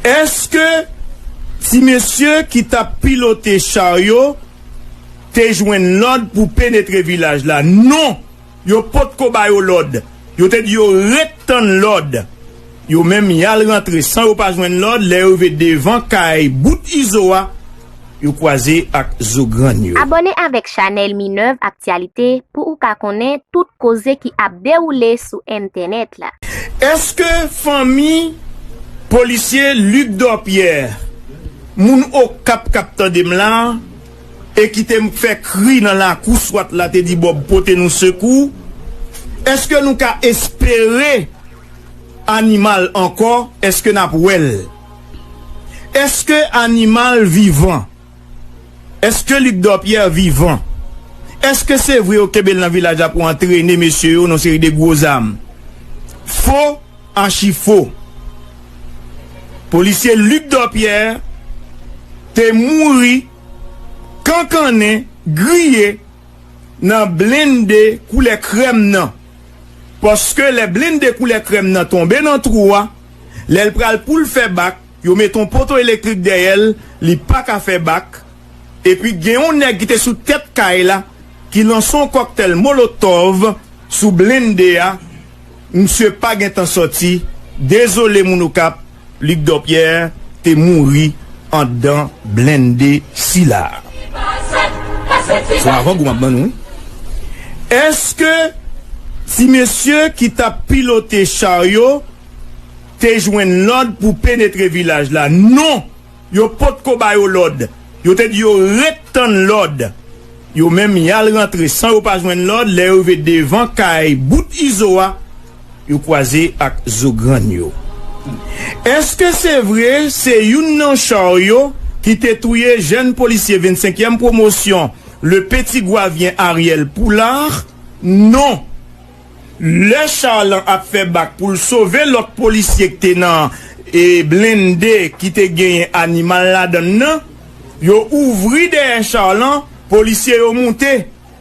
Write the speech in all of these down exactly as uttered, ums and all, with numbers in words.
Èske ti mesye ki t ap pilote cha yo te jwenn lòd pou penetre vilaj la? Non! Yo potko ba yo lòd. Yo te di yo ret tann lòd. Yo menm, y al rantre san yo pa jwenn lòd. Lè yo rive devan kay bout Izo a, yo kwaze ak zogrann yo. Abòne avèk chanèl Minerve Actualité pou ou ka konnen tout koze ki ap dewoule sou entènèt la. Èske fanmi polisye Luc Dorpierre, moun Okap k ap tande m la, e ki te fè kri nan lakou swat la, te di Bòb pote nou sekou, èske nou ka espere animal ankò? Èske n ap wè l? Èske animal vivan? Èske Luc Dorpierre vivan? Èske se vre yo kenbe l nan vilaj la pou antrene mesye yo nan seri de gwo zam? Fo, achi fo. Polisye Luc Dorpierre te mouri kankannen, griye nan blende koulè krèm nan. Paske lè blende koulè krèm nan tonbe nan twou a, lè l pral pou l fè bak, yo met yon poto elektrik dèyè l, li pa ka fè bak. Epi gen yon nèg ki te sou tèt kay la, ki lanse yon kòktèl molotòv sou blende a. Misye pa gentan sòti. Dezole, moun Okap, Luc Dorpierre te mouri anndan blende sila. Se yon avangou m ap ban nou, wi. Èske ti mesye ki t ap pilote cha yo te jwenn lòd pou penetre vilaj la? Non! Yo potko ba yo lòd. Yo te di yo ret tann lòd. Yo menm, y al rantre san yo pa jwenn lòd. Lè yo rive devan kay bout Izo a, yo kwaze ak zogrann yo. Èske se vre se youn nan cha yo ki te touye jèn polisye vennsenkyèm pwomosyon, le Petit Goavien Ariel Poulard? Non. Lè cha lan ap fè bak pou l sove lòt polisye ki te nan, e, blende ki te genyen animal ladan l nan, yo ouvri dèyè cha lan, polisye yo moute.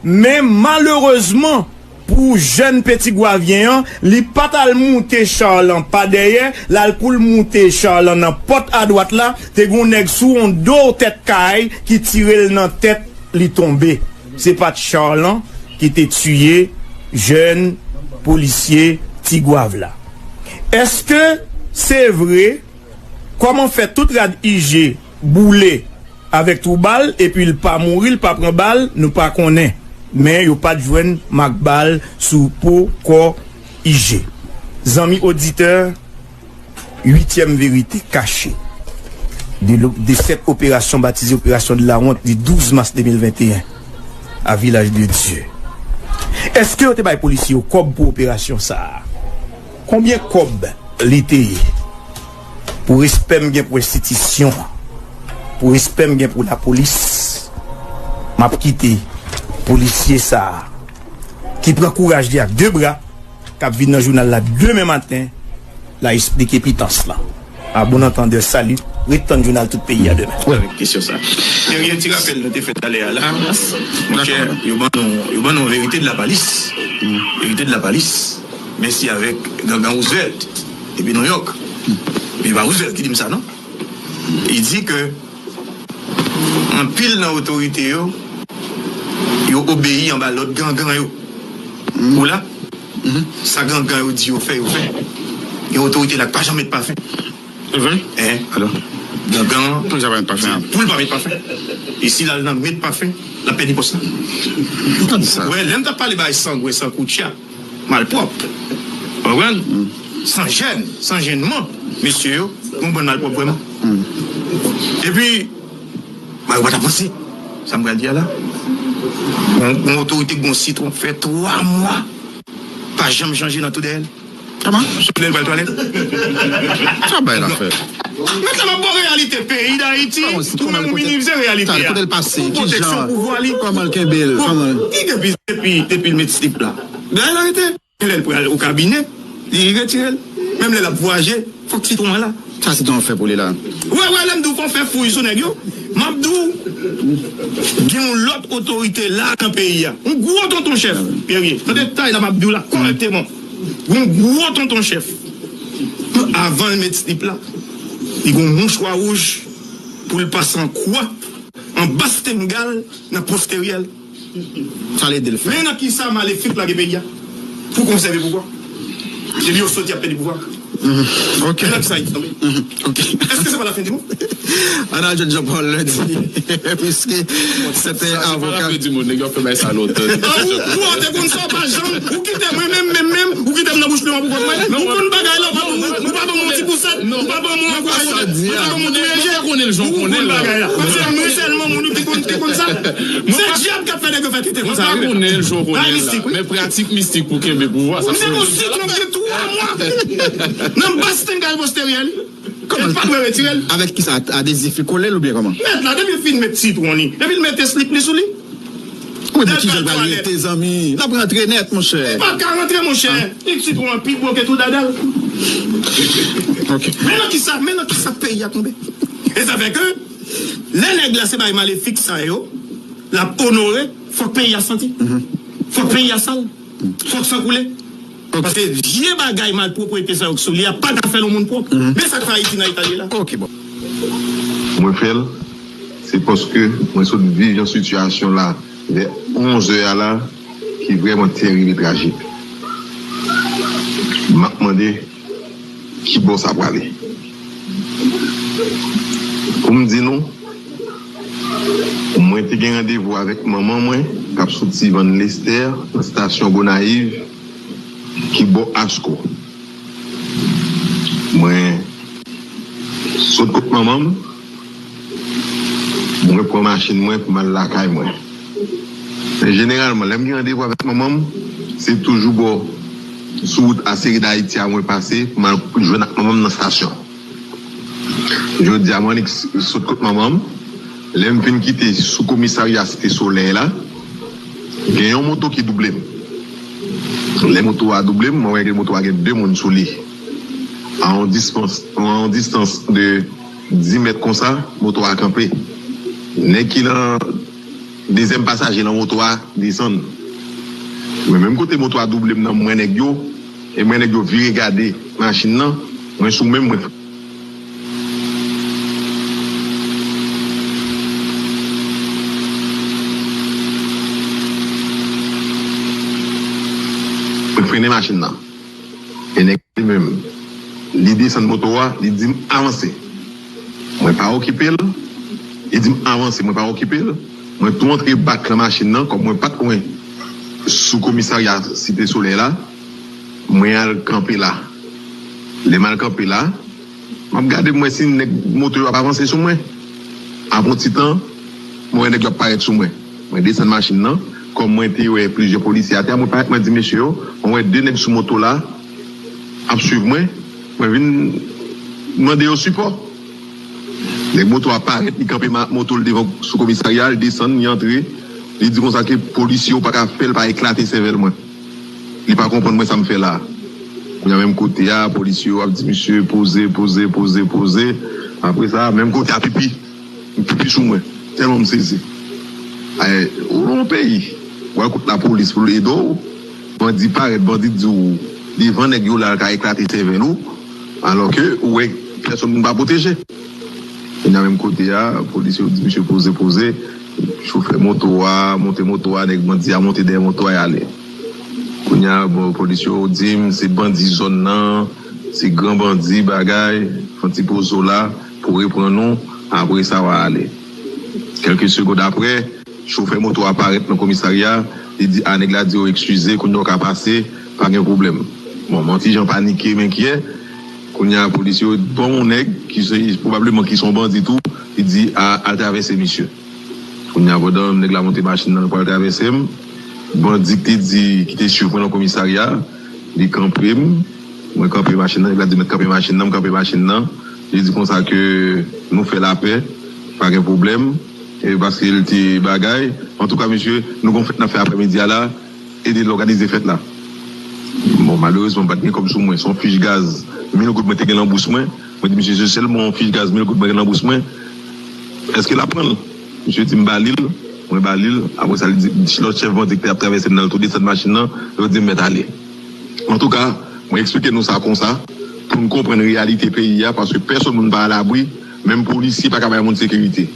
Men malerezman, pou jèn Petit Goavien an, li pa t al moute cha lan pa dèyè, l al pou l moute cha lan nan pòt adwat la, te gen yon nèg sou yon do tèt kay ki tire l nan tèt, li tonbe. Se pa t cha lan ki te tiye jèn polisye Tigwav la? Èske se vre? Kòman fè tout rad I G boule avèk twou bal, epi l pa mouri, l pa pran bal, nou pa konnen. Men yo pa t jwenn mak bal sou po kò I G. Zanmi oditè, uityèm verite kache de, lo- de cette opération baptisée Opération de la Honte du douze mars deux mille vingt et un à Village de Dieu. Èske yo te bay polisye yo kòb pou operasyon sa a? Konbyen kòb li te ye? Pou respè m gen pou enstitisyon an, pou respè m gen pou lapolis, m ap kite polisye sa a, ki pran kouraj li ak de bra, k ap vin nan jounal la demen maten, la esplike pitans lan. A bon antandè, salut, ret tann jounal tout peyi a demen. Avèk kesyon sa. Dènye ti rapèl nou te fè talè a la. Monchè, yo ban nou, yo ban nou verite de la palis. Verite de la palis. Mèsi avèk Gangan Roosevelt. Depi Nouyòk. Men pa Roosevelt ki di m sa, non. Li di ke anpil nan otorite yo, yo obeyi anba lòd gangan yo. Ou la? Sa gangan yo di yo fè, yo fè. Gen otorite la k pa janm met pafen. Se vre? Hein? Alò? Gangan an, pou l pa met pafen. Pou l pa met pafen. E si l al nan met pafen, l ap pèdi pòs la. Ou tande sa? Wè, lè m t ap pale bay sangwen, san koutcha, malpwòp. Ou konprann? San jèn, san jènman, mesye yo, yon bann malpwòp vrèman. Epi, ba yo pa t ap panse sa m pral di a la. Yon, yon otorite k gon sitwon fè twa mwa, pa janm chanje nan tou dèyè l. Kòman? Lè l pral twalèt. Sa bay la fè. Mèt la, m ap ba w reyalite peyi Dayiti. Ou menm ou minimize reyalite a. Kote l pase? Pou pwoteksyon pouvwa li. Kòman l kenbe l? Bon, kòman l? Ki depi, depi, depi l met slip la? Dèyè l arete. Lè l pral o kabinè, li retire l. Menm lè l ap vwayaje, fòk sitwon an la. Sa sitwon an fè pou li la? Wè, wè, lè m di w fò fè fouy sou nèg yo, m ap di w, gen yon lòt otorite la nan peyi a. Yon gwo tonton chèf, Pierre. Nan detay la, m ap di w la kòrèkteman. Yon gwo tonton chèf. Avan l met slip la, Li gen yon mouchwa wouj pou l pase an kwa anba stenngal nan posteryè l. Sa l ede l fè. Men nan kisa Malefik lage peyi a? Pou konsève pouvwa. Se li yo soti ap pèdi pouvwa. Mhm. Ok. Men nan kisa Ayiti tonbe? Mhm. Ok. Èske se pa la fen di mond? Ann al jwenn Jean Paul Lundi, puiske se te avoka. Di mond, nèg yo ap fè bay sa lontan. Ah, ou, ou te konn sa, pa janm, ou kite mwen menm, menm, menm, ou kite m nan bouch lyon pou kont mwen. Ou konn bagay la, ou pa ban mwen, ou pa ban mwen yon ti pousèt, ou pa ban mwen yon kwasad, ou pa ban mwen yon dwèjè. Ou konn bagay la. Paske mwen sèlman moun ki konn, ki konn sa. Se dyab k ap fè nèg yo fè tete konsa. Mwen pa konnen l jan w konnen l la, men pratik mistik pou kenbe pouvwa, sa se yon sitwon ki twa mwa nan bas tengay posteryè li. Kòman? L pa dwe retire l. Avèk kisa? Adezif li kole l oubyen kòman? Mèt la, depi l fin met sitwon li, depi l mete slip li sou li. Ou di kijan l pral rete, zanmi? L ap rantre nèt, monchè. Li pa ka rantre, monchè. Li sitwon an pi gwo ke tou dada l. Ok. Men nan kisa, men nan kisa peyi a tonbe. E sa fè ke lè nèg la se bay Malefik sa yo, l ap onore, fòk peyi a santi. Fòk peyi a sal. Fòk san koule. Paske vye bagay malpwoprete sa yo k sou li a pa ka fè l yon moun pwòp. Men sa k fè Ayiti nan eta l ye la. Ok, bon. Mwen fè l, se paske mwen sot viv yon sitiyasyon la vè onz è a la ki vrèman terib e trajik. M ap mande ki bò sa prale. Pou m di nou, mwen te gen randevou avèk manman mwen k ap soti Vann Lestè nan estasyon Gonayiv ki bò Asko. Mwen sot kot manman m, mwen pran machin mwen pou m al lakay mwen. Men jeneralman, lè m gen randevou avèk manman m, se toujou bò sou wout Aseri Dayiti a mwen pase pou m al jwenn ak manman m nan estasyon. Jodi a, mwen annik sot kot manman m. Lè m vin kite sou komisarya Site Solèy la, gen yon moto ki double m. Lè moto a double m, mwen wè ke moto a gen de moun sou li. A yon dispans, a yon distans de dis mèt konsa, moto a kanpe. Nèg ki nan dezyèm pasaje nan moto a desann. Men menm kote moto a double m nan, mwen nèg yo, e mwen nèg yo vire gade machin nan, mwen sou men m, mwen mwen frennen machin nan. E nèg li menm, li desann moto a, li di m avanse. Mwen pa okipe l. Li di m avanse, mwen pa okipe l. Mwen tou antre bak nan machin nan, kòm mwen pa t lwen sou komisarya Site Solèy la, mwen al kanpe la. Lè m al kanpe la, m ap gade m wè si nèg moto yo ap avanse sou mwen. Apre yon ti tan, mwen wè nèg yo ap parèt sou mwen. Mwen desann machin nan, kòm mwen te wè plizyè polisye atè a, mwen parèt, mwen di mesye yo, mwen wè de nèg sou moto la ap swiv mwen, mwen vin mande yo sipò. Nèg moto a parèt, li kanpe ma-, moto l devan sou komisarya, li desann, li antre, li di konsa ke polisye yo pa ka fè l pa eklate sèvèl mwen. Li pa konprann mwen sa m fè la. Kounye a menm kote a, polisye yo ap di misye poze, poze, poze, poze. Apre sa, menm kote a pipi. M pipi sou mwen. Tèlman m sezi. Ay, ou nan yon peyi, w al kot lapolis pou l ede w, bandi parèt, bandi di w devan nèg yo la, l ka eklate sèvèl ou, alò ke ou wè pèsonn moun pa pwoteje. Kounye a menm kote a, polisye yo di misye poze, poze. Chofè moto a monte moto a, nèg bandi a monte dèyè moto a, y ale. Kounye a, bon, polisye yo di m se bandi zòn nan, se gran bandi, bagay, fè yon ti poze w la pou reprann ou, apre sa w a ale. Kèlke segond apre, chofè moto a parèt nan komisarya, li di, a, nèg la di yo eskize, kounye a w ka pase, pa gen pwoblèm. Bon, mwen ti jan panike, m enkyè. Kounye a, polisye yo ban yon nèg ki se, pwobableman ki se yon bandi tou, li di, a, al travèse misye. Kounye a, pandan nèg la monte machin nan, l pral travèse m, bandi ki te di, ki te swiv mwen nan komisarya, li kanpe m. Mwen kanpe machin nan, nèg la di mèt kanpe machin nan, m kanpe machin nan. Li di konsa ke nou fè lapè, pa gen pwoblèm, e paske l te bagay. Antouka, mesye, nou gon fèt n ap fè aprèmidi a la, ede l òganize fèt la. Bon, malerezman, m pa t gen kòb sou mwen. Se yon fich gaz mil goud mwen te gen nan bous mwen. Mwen di misye, se sèlman yon fich gaz mil goud mwen gen nan bous mwen. Èske l ap pran l? Misye di m ba li l. Mwen ba li l. Apre sa, li di, lòt chèf bandi ki te ap travèse m nan, l tou desann machin nan. Yo di m mèt ale. Antouka, mwen eksplike nou sa konsa. pou n konprann reyalite peyi a, paske pèsonn moun pa alabri, menm polisye pa ka bay moun sekirite.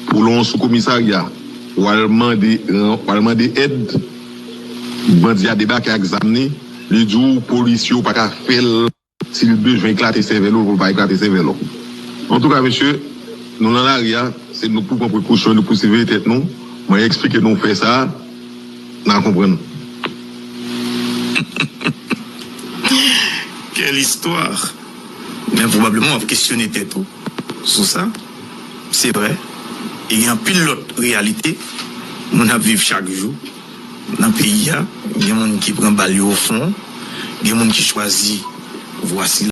Pou lè w sou komisarya, w al mande, w al mande èd, bandi a debake ak zam li, li di w polisye w pa ka fè l, si l bezwen eklate sèvèl ou, pou l pa eklate sèvèl ou. Antouka, mesye, nou nan lari a, se nou pou pran prekosyon, nou pou siveye tèt nou. Mwen eksplike nou fè sa, n a konprann. Quelle histoire! Men pwobableman w ap kesyone tèt ou sou sa. Se vre. E gen anpil lòt reyalite moun ap viv chak jou nan peyi a. Gen moun ki pran bal yo o fon. Gen moun ki chwazi vwa sila.